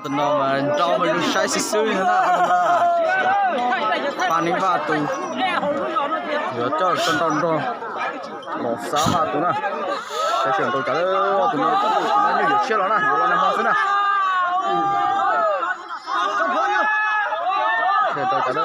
Tus no mas nrau mas zoo saib xwb xwb na. Paj Neeb Vaj tus, yuav coj tso nrau nrog Los Xab Vaj tus na. Saib seb nrau cas, tus no, tus no nyuaj yuav tshiab los na, yuav los nag hmo xwb na. Seb nrau cas.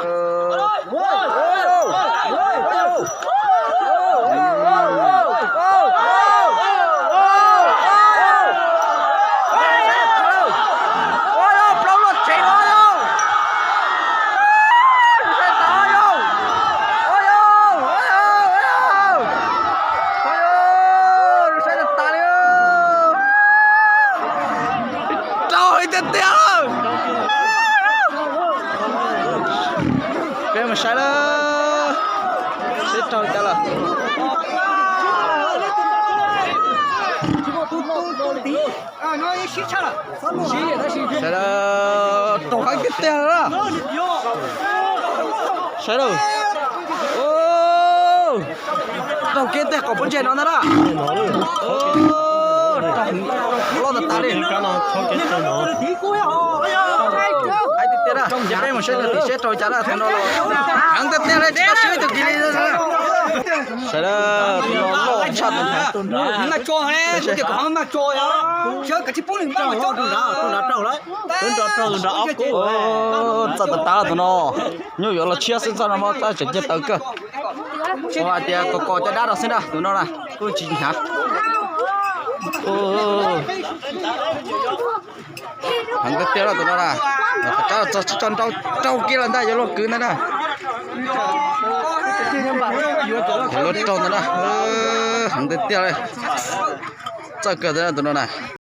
Raug tiag tiag. Peb mus saib lawm, seb raug cas lawm. Saib lawm, raug heev tiag tiag na. Saib lawm. Raug kiag tej qhov pob ntseg no ntag na. Raug loj tas tas li. Heev tiag tiag na, ces peb mus saib tim seb raug cas na, tus no los heev tiag tiag li, tsis tau siv ib tug kis li. Saib lawm, tus no loj tshaj tus no. Txawj tas tas tus no, nyuaj yuav los tshiab xwb, txoj no mas txawj tseem ciaj tawv kawg. Ua hais tias kom kom caj dab rau xwb na, tus no na kuj tsis hnyav. Heev tiag tiag tus no na. Qhov tsaus tso nrau raug kiag los ntag, yuav luag kwv ntag na. Luag raug ntag na. Heev tiag tiag li. Txawj kawg tus no na.